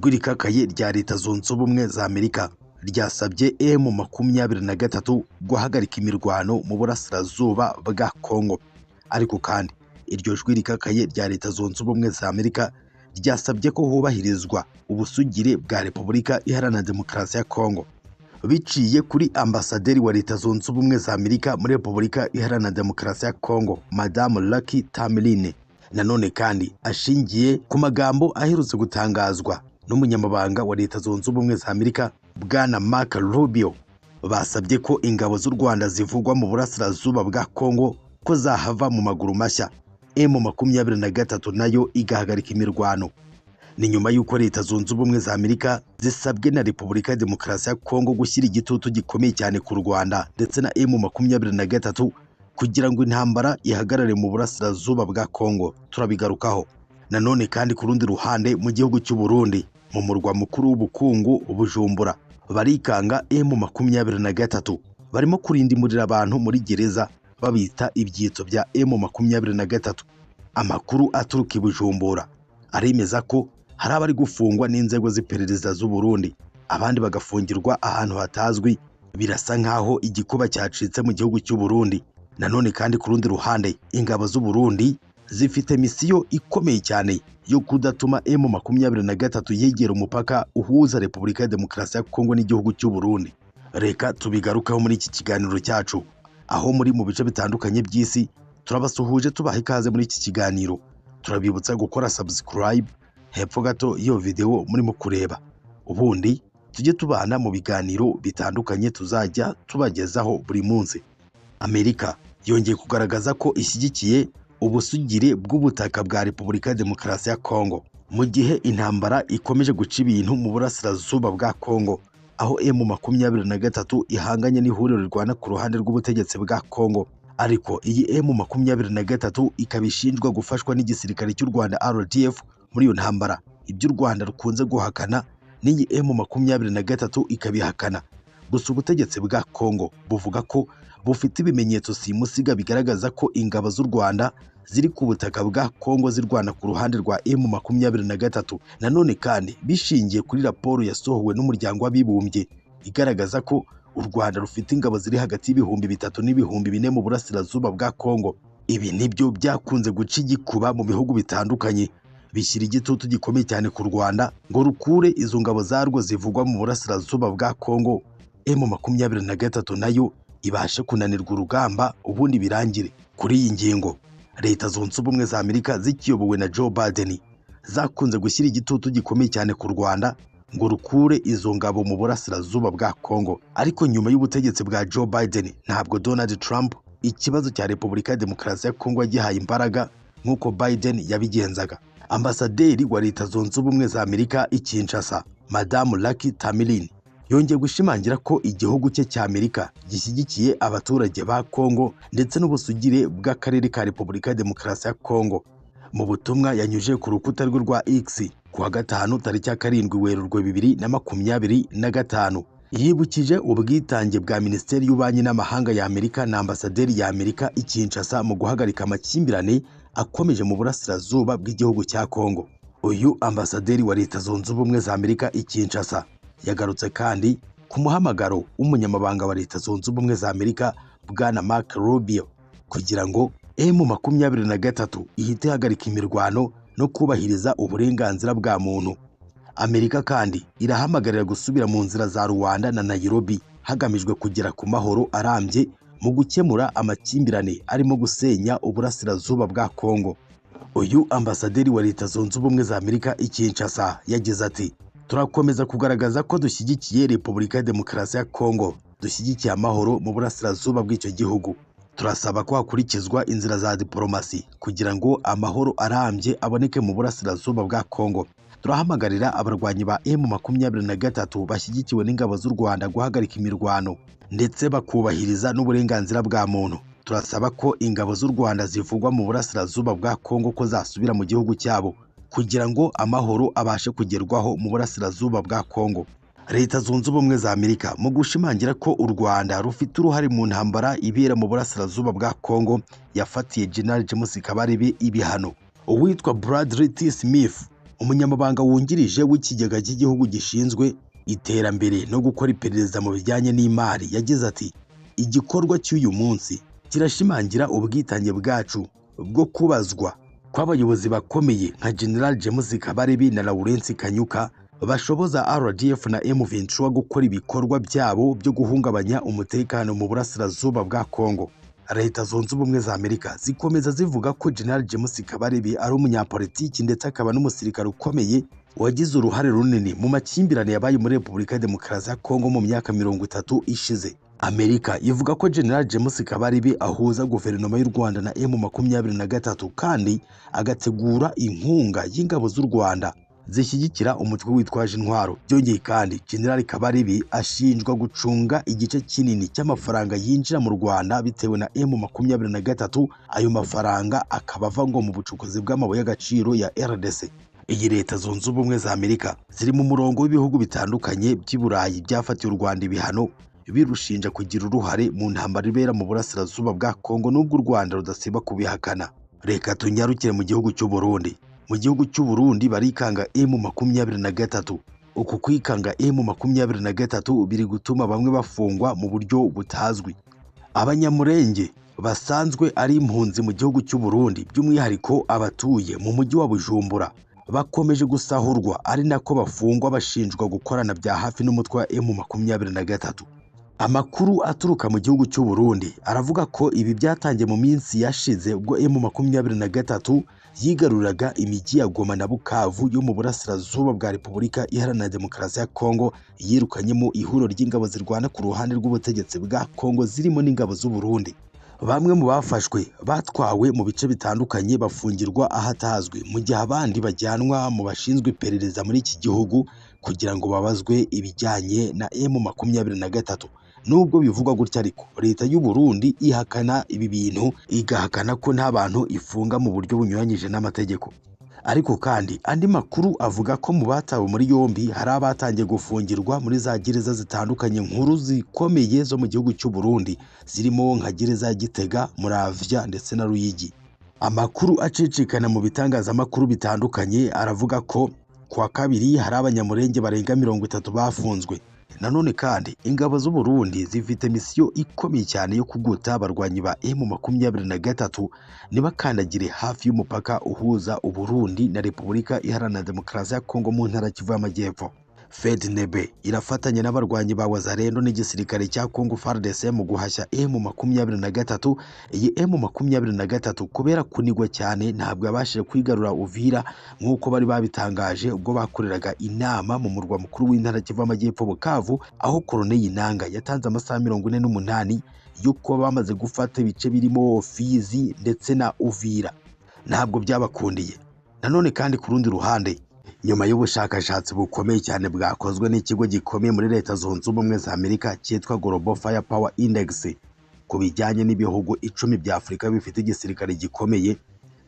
Ijwi rikakaye rya Leta Zunze Ubumwe za Amerika ryasabye M23 guhagarika imirwano mu burasirazuba bwa Congo. Ariko kandi iryo jwi rikakaye rya Leta Zunze Ubumwe za Amerika ryasabye ko hubahirizwa ubusugire bwa Repubulika Iharanira Demokarasi ya Congo. Biciye kuri ambasaderi wa Leta Zunze Ubumwe za Amerika muri Repubulika Iharanira Demokarasi ya Congo, Madamu Lucky Tameline. Nanone kandi ashingiye ku magambo aherutse gutangazwa n'umunyamabanga wa Leta Zunze Ubumwe za Amerika, Bwana Mark Rubio, basabye ko ingabo z'u Rwanda zivugwa mu burasirazuba bwa Congo ko zahava mu maguru mashya, M23 nayo igahagarika imirwano. Ni nyuma y'uko Leta Zunze Ubumwe za Amerika zisabwe na Repubulika ya Demokarasi ya Congo gushyira igitutu gikomeye cyane ku Rwanda ndetse na M23 kugira ngo intambara ihagarare mu burasirazuba bwa Congo. Turabigarukaho. Nanone kandi ku rundi ruhande, mu gihugu cy'u Burundi, mu murwa mukuru w'ubukungu Bujumbura, barikanga M23 barimo kurindimurira abantu muri gereza babita ibyitso bya M23. Amakuru aturuka i Bujumbura aremeza ko hari abari gufungwa n'inzego z'iperereza z'u Burundi, abandi bagafungirwa ahantu hatazwi. Birasa nkaho igikuba cyacitse mu gihugu cy'u Burundi. Nanone kandi ku rundi ruhande, ingabo z'u Burundi zifite misiyo ikomeye cyane yo kudatuma M23 yegera umupaka uhuza Repubulika ya Demokarasi ya Kongo n'igihugu cy'u Burundi. Reka tubigarukaho muri iki kiganiro cyacu, aho muri mu bice bitandukanye by'isi. Turabasuhuje, tubaha ikaze muri iki kiganiro. Turabibutsa gukora subscribe hepfo gato y'iyo video murimo kureba, ubundi tujye tubana mu biganiro bitandukanye tuzajya tubagezaho buri munsi. Amerika yongeye kugaragaza ko ishyigikiye ubusugire bw'ubutaka bwa Repubulika ya Demokarasi ya Kongo mu gihe intambara ikomeje guca ibintu mu burasirazuba bwa Kongo, aho M23 ihanganye n'ihuriro rirwana ku ruhande rw'ubutegetsi bwa Kongo. Ariko iyi M23 ikaba ishinjwa gufashwa n'igisirikare cy'u Rwanda RDF muri iyo ntambara, ibyo u Rwanda rukunze guhakana n'iyi M23 ikabihakana. Gusa ubutegetsi bwa Kongo buvuga ko bufite ibimenyetso simusiga bigaragaza ko ingabo z'u Rwanda ziri ku butaka bwa Kongo zirwana ku ruhande rwa M23. Nanone kandi bishingiye kuri raporo yasohowe n'umuryango w'abibumbye igaragaza ko u Rwanda rufite ingabo ziri hagati y'ibihumbi 3 n'ibihumbi 4 mu burasirazuba bwa Kongo. Ibi nibyo byakunze guca igikuba mu bihugu bitandukanye, bishyira igitutu gikomeye cyane ku Rwanda ngo rukure izo ngabo zarwo zivugwa mu burasirazuba bwa Kongo, M23 nayo ibashe kunanirwa urugamba ubundi birangire. Kuri iyi ngingo, Leta Zunze Ubumwe za Amerika zikiyobowe na Joe Biden zakunze gushyira igitutu gikomeye cyane ku Rwanda ngo rukure izo ngabo mu burasirazuba bwa Kongo. Ariko nyuma y'ubutegetsi bwa Joe Biden, ntabwo Donald Trump ikibazo cya Repubulika ya Demokarasi ya Kongo yagihaye imbaraga nk'uko Biden yabigenzaga. Ambasaderi wa Leta Zunze Ubumwe za Amerika i Kinshasa, Madamu Lucky Tameline, yongeye gushimangira ko igihugu cye cya Amerika gishyigikiye abaturage ba Kongo ndetse n'ubusugire bw'akarere ka Repubulika ya Demokarasi ya Kongo. Mu butumwa yanyujije ku rukuta rwe rwa X ku wa gatanu tariki ya 7 Werurwe 2025, yibukije ubwitange bwa Minisiteri y'Ububanyi n'Amahanga ya Amerika na Ambasaderi ya Amerika i Kinshasa mu guhagarika amakimbirane akomeje mu burasirazuba bw'igihugu cya Kongo. Uyu ambasaderi wa Leta Zunze Ubumwe za Amerika i Kinshasa yagarutse kandi ku muhamagaro w'umunyamabanga wa Leta Zunze Ubumwe za Amerika, Bwana Mark Rubio, kugira ngo M23 ihite ihagarika imirwano no kubahiriza uburenganzira bwa muntu. Amerika kandi irahamagarira gusubira mu nzira za Rwanda na Nairobi hagamijwe kugera ku mahoro arambye mu gukemura amakimbirane arimo gusenya uburasirazuba bwa Kongo. Uyu ambasaderi wa Leta Zunze Ubumwe za Amerika i Kinshasa yagize ati: "Turakomeza kugaragaza ko dushyigikiye Repubulika ya Demokarasi ya Kongo, dushyigikiye amahoro mu burasirazuba bw'icyo gihugu. Turasaba ko hakurikizwa inzira za diporomasi kugira ngo amahoro arambye aboneke mu burasirazuba bwa Kongo. Turahamagarira abarwanyi ba M23 bashyigikiwe n'ingabo z'u Rwanda guhagarika imirwano ndetse bakubahiriza n'uburenganzira bwa muntu. Turasaba ko ingabo z'u Rwanda zivugwa mu burasirazuba bwa Kongo ko zasubira mu gihugu cyabo kugira ngo amahoro abashe kugerwaho mu burasirazuba bwa Kongo." Leta Zunze Ubumwe za Amerika mu gushimangira ko u Rwanda rufite uruhare mu ntambara ibera mu burasirazuba bwa Kongo yafatiye General James Kabarebe ibihano. Uwitwa Bradley T. Smith Umunyamabanga wungirije w'ikigega cy'igihugu gishinzwe iterambere no gukora iperereza mu bijyanye n'imari yagize ati: "Igikorwa cy'uyu munsi kirashimangira ubwitange bwacu bwo kubazwa kw'abayobozi bakomeye nka General James Kabarebe na Lawrence Kanyuka bashoboza RDF na M23 gukora ibikorwa byabo byo guhungabanya umutekano mu burasirazuba bwa Kongo." Leta Zunze Ubumwe za Amerika zikomeza zivuga ko General James Kabarebe ari umunyapolitiki ndetse akaba n'umusirikare ukomeye wagize uruhare runini mu makimbirane yabaye muri Repubulika ya Demokarasi ya Kongo mu myaka 30 ishize. Amerika ivuga ko General James Kabarebe ahuza guverinoma y'u Rwanda na M23 kandi agategura inkunga y'ingabo z'u Rwanda zishyigikira umutwe witwaje intwaro. Byongeye kandi, General Kabarebe ashinjwa gucunga igice kinini cy'amafaranga yinjira mu Rwanda bitewe na M23, ayo mafaranga akaba ava ngo mu bucukuzi bw'amabuye y'agaciro ya RDC. Iyi Leta Zunze Ubumwe za Amerika ziri mu murongo w'ibihugu bitandukanye by'i Burayi byafatiye u Rwanda ibihano birushinja kugira uruhare mu ntambara ibera mu burasirazuba bwa Kongo, nubwo u Rwanda rudasiba kubihakana. Reka tunyarukire mu gihugu cy'u Burundi. Mu gihugu cy'u Burundi barikanga M23. Uku kwikanga M23 biri gutuma bamwe bafungwa mu buryo butazwi. Abanyamurenge basanzwe ari impunzi mu gihugu cy'u Burundi, by'umwihariko abatuye mu mujyi wa Bujumbura, bakomeje gusahurwa ari nako bafungwa bashinjwa gukorana bya hafi n'umutwe wa M23. Amakuru aturuka mu gihugu cy'u Burundi aravuga ko ibi byatangiye mu minsi yashize ubwo M23 yigaruriraga imijyi ya Goma na Bukavu yo mu burasirazuba bwa Repubulika Iharanira Demokarasi ya Kongo, yirukanyemo ihuriro ry'ingabo zirwana ku ruhande rw'ubutegetsi bwa Kongo zirimo n'ingabo z'u Burundi. Bamwe mu bafashwe batwawe mu bice bitandukanye bafungirwa ahatazwi, mu gihe abandi bajyanwa mu bashinzwe iperereza muri iki gihugu kugira ngo babazwe ibijyanye na M23. Nubwo bivugwa gutya ariko, Leta y'u Burundi ihakana ibi bintu, igahakana ko nta bantu ifunga mu buryo bunyuranyije n'amategeko. Ariko kandi andi makuru avuga ko mu batawe muri yombi hari abatangiye gufungirwa muri za gereza zitandukanye nkuru zikomeye zo mu gihugu cy'u Burundi, zirimo nka gereza ya Gitega, Muramvya ndetse na Ruyigi. Amakuru acicikana mu bitangazamakuru bitandukanye aravuga ko kuwa kabiri hari abanyamurenge barenga 30 bafunzwe. Nanone kandi ingabo z'u Burundi zifite misiyo ikomeye cyane yo kuguta abarwanyi ba M23 ntibakandagire hafi y'umupaka uhuza u Burundi na Repubulika Iharanira Demokarasi ya Kongo mu ntara Kivu y'Amajyepfo. FDNB irafatanya n'abarwanyi ba Wazalendo n'igisirikare cya Kongo FARDC mu guhashya M23. Iyi M23 kubera kunigwa cyane ntabwo yabashije kwigarura Uvira nk'uko bari babitangaje ubwo bakoreraga inama mu murwa mukuru w'intara Kivu y'Amajyepfo Bukavu, aho Colonel Nanga yatanze amasaha 48 yo kuba bamaze gufata ibice birimo Fizi ndetse na Uvira. Ntabwo byabakundiye. Nanone kandi ku rundi ruhande, nyuma y'ubushakashatsi bukomeye cyane bwakozwe n'ikigo gikomeye muri Leta Zunze Ubumwe za Amerika cyitwa Global Firepower Index ku bijyanye n'ibihugu 10 bya Afurika bifite igisirikare gikomeye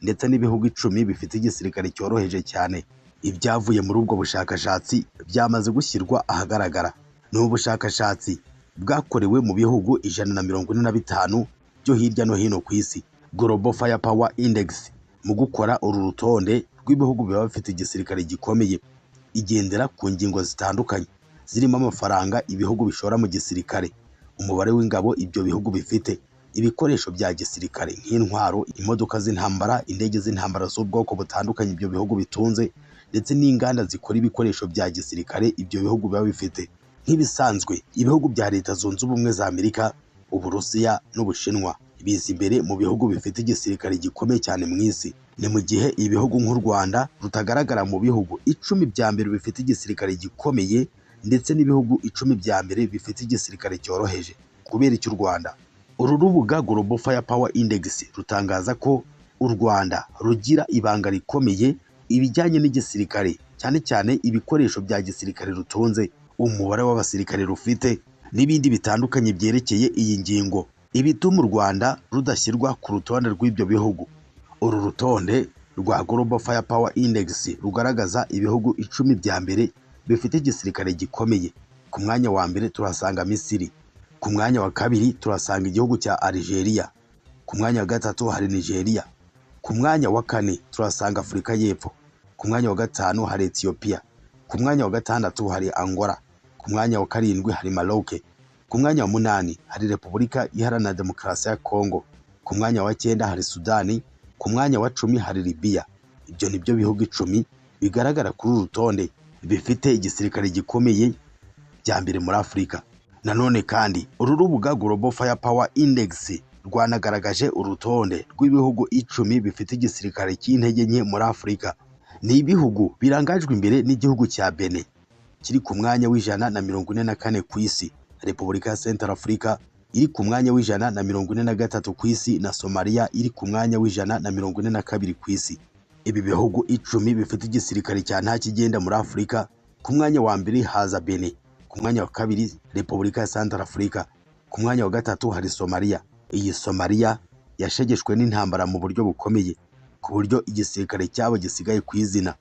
ndetse n'ibihugu 10 bifite igisirikare cyoroheje cyane, ibyavuye muri ubwo bushakashatsi byamaze gushyirwa ahagaragara. Ni ubushakashatsi bwakorewe mu bihugu 145 byo hirya no hino ku isi. Global Firepower Index mu gukora uru rutonde rw'ibihugu biba bifite igisirikare gikomeye igendera ku ngingo zitandukanye zirimo amafaranga ibihugu bishora mu gisirikare, umubare w'ingabo ibyo bihugu bifite, ibikoresho bya gisirikare nk'intwaro, imodoka z'intambara, indege z'intambara z'ubwoko butandukanye ibyo bihugu bitunze, ndetse n'inganda zikora ibikoresho bya gisirikare ibyo bihugu biba bifite. Nk'ibisanzwe, ibihugu bya Leta Zunze Ubumwe za Amerika, Uburusiya n'Ubushinwa biza imbere mu bihugu bifite igisirikare gikomeye cyane mu isi. Ni mu gihe ibihugu nk'u Rwanda rutagaragara mu bihugu 10 bya mbere bifite igisirikare gikomeye ndetse n'ibihugu 10 bya mbere bifite igisirikare cyoroheje. Kubera icyo u Rwanda, uru rubuga Global Firepower Index rutangaza ko u Rwanda rugira ibanga rikomeye ibijyanye n'igisirikare, cyane cyane ibikoresho bya gisirikare rutunze, umubare w'abasirikare rufite n'ibindi bitandukanye byerekeye iyi ngingo, ibituma u Rwanda rudashyirwa ku rutonde rw'ibyo bihugu. Uru rutonde rwa Global Firepower Index rugaragaza ibihugu 10 bya mbere bifite igisirikare gikomeye. Ku mwanya wa mbere turasanga Misiri, ku mwanya wa kabiri turasanga igihugu cya Algeria, ku mwanya wa gatatu hari Nigeria, ku mwanya wa kane turasanga Afurika y'Epfo, Ku mwanya wa gatanu hari Ethiopia. Ku mwanya wa gatandatu hari Angola. Ku mwanya wa karindwi hari Maroc. Ku mwanya wa munani hari Repubulika Iharanira Demokarasi ya Kongo. Ku mwanya wa cyenda hari Sudani. Ku mwanya wa 10 hari Libya. Ibyo nibyo bihugu 10 bigaragara kuri uru rutonde bifite igisirikare gikomeye bya mbere muri Afurika. Nanone kandi uru rubuga Global Firepower Index rwanagaragaje urutonde rw'ibihugu 10 bifite igisirikare cy'intege nke muri Afurika. Ni ibihugu birangajwe imbere n'igihugu cya Benin kiri ku mwanya wa 144 ku isi, Repubulika ya Central Africa iri ku mwanya wa 143 ku isi na Somalia iri ku mwanya wa 142 ku isi. Ibi bihugu 10 bifite igisirikare cya nta kigenda muri Afurika, ku mwanya wa mbere haza Benin, ku mwanya wa kabiri Repubulika ya Central Africa, ku mwanya wa gatatu hari Somalia. Iyi Somalia yashegeshwe n'intambara mu buryo bukomeye ku buryo igisirikare cyabo gisigaye ku izina.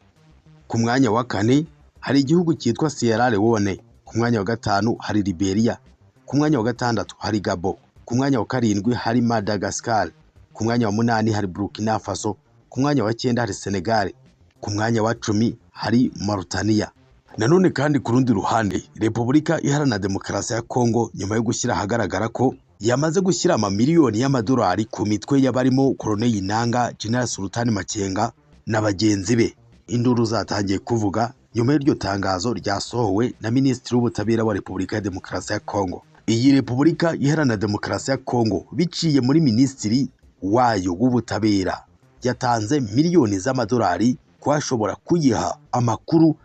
Ku mwanya wa kane hari igihugu cyitwa Sierra Leone, ku mwanya wa gatanu hari Liberia, ku mwanya wa gatandatu hari Gabon, ku mwanya wa karindwi hari Madagascar, ku mwanya wa munani hari Burkina Faso, ku mwanya wa cyenda hari Senegal, ku mwanya wa 10 hari Mauritania. Nanone kandi ku rundi ruhande, Repubulika Iharanira Demokarasi ya Kongo nyuma yo gushyira ahagaragara ko yamaze gushyira amamiliyoni y'amadolari ku mitwe y'abarimo Colonel Nanga, General Sultan Makenga na bagenzi be, induru zatangiye kuvuga nyuma y'iryo tangazo ryasohowe na Minisitiri w'Ubutabera wa Repubulika ya Demokarasi ya Kongo. Iyi Repubulika Iharanira Demokarasi ya Kongo biciye muri Minisitiri wayo w'Ubutabera yatanze miliyoni z'amadolari kwashobora kuyiha amakuru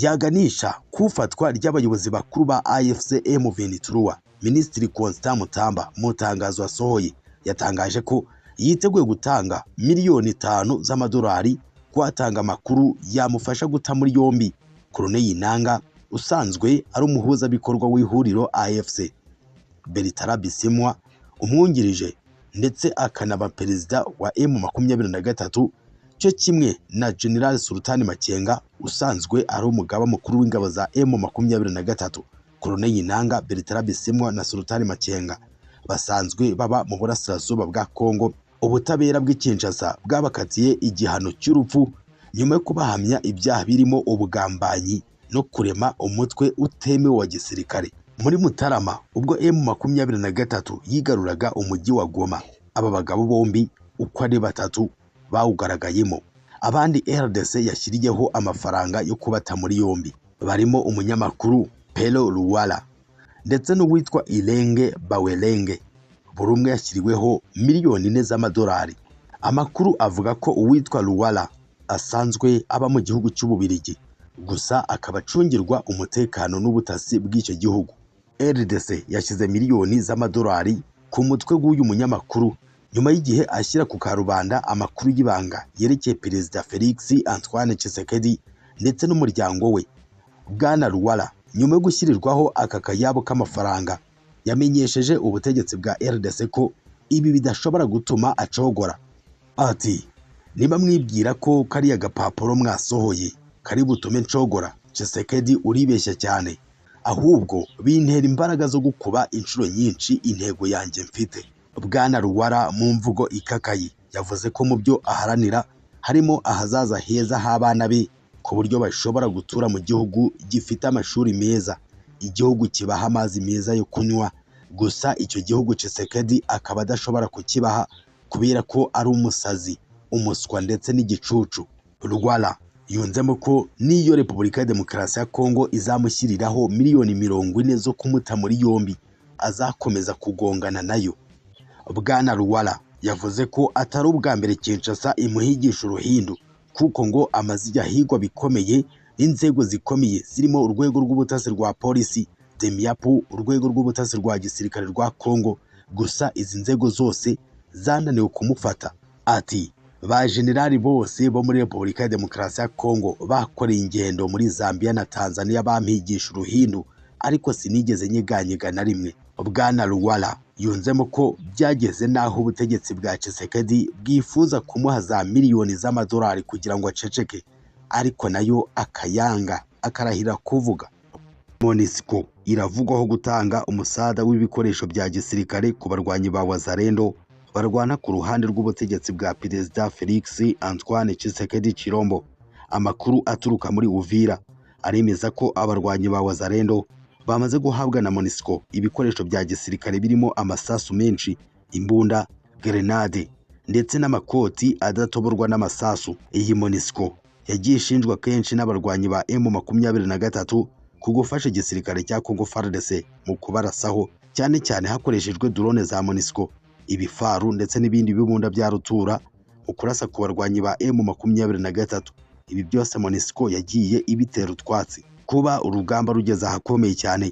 yaganisha kufatwa ry'abayobozi bakuru ba AFC M23. Minisitiri Constant Mutamba mu tangazo yasohoye yatangaje ko yiteguye gutanga miliyoni 5 z'amadolari kwatanga amakuru yamufasha guta muri yombi Colonel Nanga usanzwe ari umuhuzabikorwa w'ihuriro AFC, Bertrand Bisimwa umwungirije ndetse akanaba perezida wa M23, cyo kimwe na General Sultan Makenga usanzwe ari umugaba mukuru w'ingabo za M23. Colonel Nanga, Bertrand Bisimwa na Sultan Makenga basanzwe baba mu burasirazuba bwa Kongo. Ubutabera bw'i Kinshasa bwabakatiye igihano cy'urupfu nyuma yo kubahamya ibyaha birimo ubugambanyi no kurema umutwe utemewe wa gisirikare. Muri Mutarama ubwo M23 yigaruraga umujyi wa Goma, aba bagabo bombi uko ari batatu bawugaragayemo. Abandi RDC yashyiriyeho amafaranga yo kubata muri yombi barimo umunyamakuru Pelo Luwala ndetse n'uwitwa Irenge Bawelenge, buri umwe yashyiriweho miliyoni 4 z'amadolari. Amakuru avuga ko uwitwa Luwala asanzwe aba mu gihugu cy'Ububiligi, gusa akaba acungirwa umutekano n'ubutasi bw'icyo gihugu. RDC yashyize miliyoni z'amadolari ku mutwe w'uyu munyamakuru nyuma y'igihe ashyira ku karubanda amakuru y'ibanga yerekeye Perezida Felix Antoine Tshisekedi ndetse n'umuryango we. Bwana Luwala nyuma yo gushyirirwaho aka kayabo k'amafaranga yamenyesheje ubutegetsi bwa RDC ko ibi bidashobora gutuma acogora. Ati niba mwibwira ko kariya gapapuro mwasohoye kari butume ncogora, Tshisekedi uribeshya cyane, ahubwo bintera imbaraga zo gukuba inshuro nyinshi intego yanjye mfite. Bwana Luwala mu mvugo ikakaye yavuze ko mu byo aharanira harimo ahazaza heza h'abana be, ku buryo bashobora gutura mu gihugu gifite amashuri meza, igihugu kibaha amazi meza yo kunywa. Gusa icyo gihugu Tshisekedi akaba adashobora kukibaha kubera ko ari umusazi, umuswa ndetse n'igicucu. Luwala yunzemo ko n'iyo Repubulika ya Demokarasi ya Kongo izamushyiriraho miliyoni 40 zo kumuta muri yombi azakomeza kugongana nayo. Bwana Luwala yavuze ko atari ubwa mbere Kinshasa imuhigisha uruhindu, kuko ngo amaze igihe ahigwa bikomeye n'inzego zikomeye zirimo urwego rw'ubutasi rwa polisi Demiapu, urwego rw'ubutasi rwa gisirikare rwa Kongo. Gusa izi nzego zose zananiwe kumufata. Ati ba generali bose bo muri Repubulika ya Demokarasi ya Kongo bakoreye ingendo muri Zambia na Tanzania bampigisha uruhindu, ariko sinigeze nyeganyega na rimwe. Bwana Luwala yunzemo ko byageze n'aho ubutegetsi bwa Tshisekedi bwifuza kumuha za miliyoni z'amadolari kugira ngo aceceke, ariko nayo akayanga akarahira kuvuga. MONUSCO iravugwaho gutanga umusada w'ibikoresho bya gisirikare ku barwanyi ba Wazalendo barwana ku ruhande rw'ubutegetsi bwa Perezida Felix Antoine Tshisekedi Chilombo. Amakuru aturuka muri Uvira aremeza ko abarwanyi ba Wazalendo bamaze guhabwa na MONUSCO ibikoresho bya gisirikare birimo amasasu menshi, imbunda, gerenade ndetse n'amakoti adatoborwa n'amasasu. Iyi MONUSCO yagiye ishinjwa kenshi n'abarwanyi ba M23 ku gufasha igisirikare cya Congo FARDC mu kubarasaho, cyane cyane hakoreshejwe drone za MONUSCO, ibifaru ndetse n'ibindi bibunda bya rutura mu kurasa ku barwanyi ba M23. Ibi byose MONUSCO yagiye ibitera utwatsi. Kuba urugamba rugeze ahakomeye cyane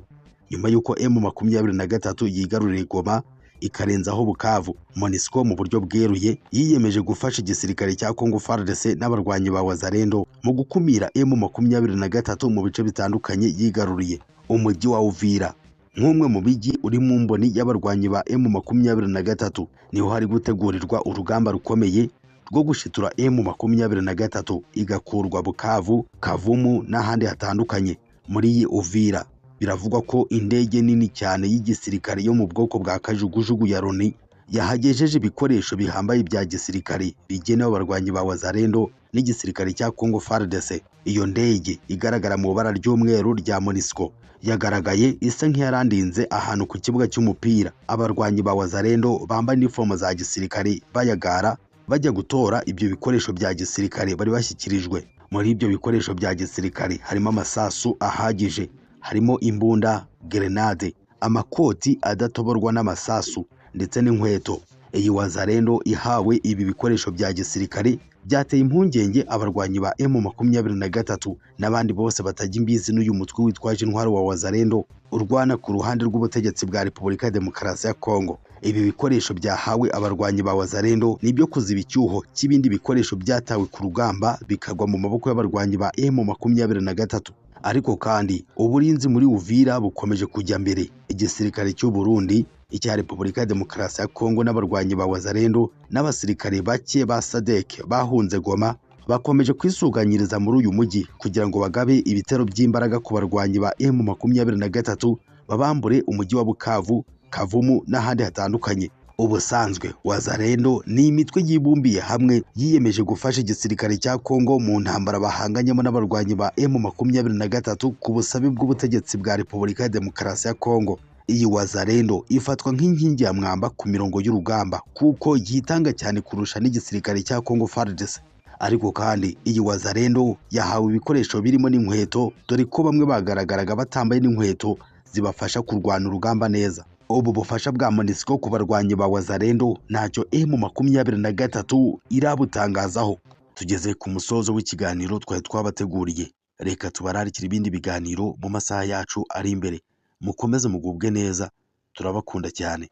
nyuma y'uko M23 yigaruriye Goma ikarenzaho Bukavu, MONUSCO mu buryo bweruye yiyemeje gufasha igisirikare cya Congo FARDC n'abarwanyi ba Wazalendo mu gukumira M23 mu bice bitandukanye yigaruriye. Umujyi wa Uvira nk'umwe mu mijyi uri mu mboni y'abarwanyi ba M23 niho hari gutegurirwa urugamba rukomeye rwo gushitura M23 igakurwa Bukavu, Kavumu n'ahandi hatandukanye. Muri iyi Uvira biravugwa ko indege nini cyane y'igisirikare yo mu bwoko bwa kajugujugu ya Loni yahagejeje ibikoresho bihambaye bya gisirikare bigenewe abarwanyi ba Wazalendo n'igisirikare cya Congo FARDC. Iyo ndege igaragara mu ibara ry'umweru rya MONUSCO yagaragaye isa nk'iyarandize ahantu ku kibuga cy'umupira. Abarwanyi ba Wazalendo bambaye inifomo za gisirikare bayagara bajya gutora ibyo bikoresho bya gisirikare bari bashyikirijwe. Muri ibyo bikoresho bya gisirikare harimo amasasu ahagije, harimo imbunda, gerenade, amakoti adatoborwa n'amasasu ndetse n'inkweto. Iyi Wazalendo ihawe ibi bikoresho bya gisirikare byateye impungenge abarwanyi ba M23 n'abandi bose batajya imbizi n'uyu mutwe witwaje intwaro wa Wazalendo urwana ku ruhande rw'ubutegetsi bwa Repubulika ya Demokarasi ya Kongo. Ibi bikoresho byahawe abarwanyi ba Wazalendo ni ibyo kuziba icyuho cy'ibindi bikoresho byatawe ku rugamba bikagwa mu maboko y'abarwanyi ba M23. Ariko kandi uburinzi muri Uvira bukomeje kujya mbere. Igisirikare cy'u Burundi, icya Repubulika ya Demokarasi ya Kongo n'abarwanyi ba Wazalendo n'abasirikare bake ba SADC bahunze Goma bakomeje kwisuganyiriza muri uyu mujyi kugira ngo bagabe ibitero by'imbaraga ku barwanyi ba M23 babambure umujyi wa Bukavu, Kavumu n'ahandi hatandukanye. Ubusanzwe Wazalendo ni imitwe yibumbiye hamwe yiyemeje gufasha igisirikare cya Kongo mu ntambara bahanganyemo n'abarwanyi ba M23 ku busabe bw'ubutegetsi bwa Repubulika ya Demokarasi ya Kongo. Iyi Wazalendo ifatwa nk'inkingi ya mwamba ku mirongo y'urugamba kuko yitanga cyane kurusha n'igisirikare cya Congo FARDC. Ariko kandi iyi Wazalendo yahawe ibikoresho birimo n'inkweto, dore ko bamwe bagaragaraga batambaye n'inkweto zibafasha kurwana urugamba neza. Ubu bufasha bwa MONUSCO ku barwanyi ba Wazalendo ntacyo M23 irabutangazaho. Tugeze ku musozo w'ikiganiro twari twabateguriye, reka tubararikire ibindi biganiro mu masaha yacu ari imbere. Mukomeze mugubwe neza, turabakunda cyane.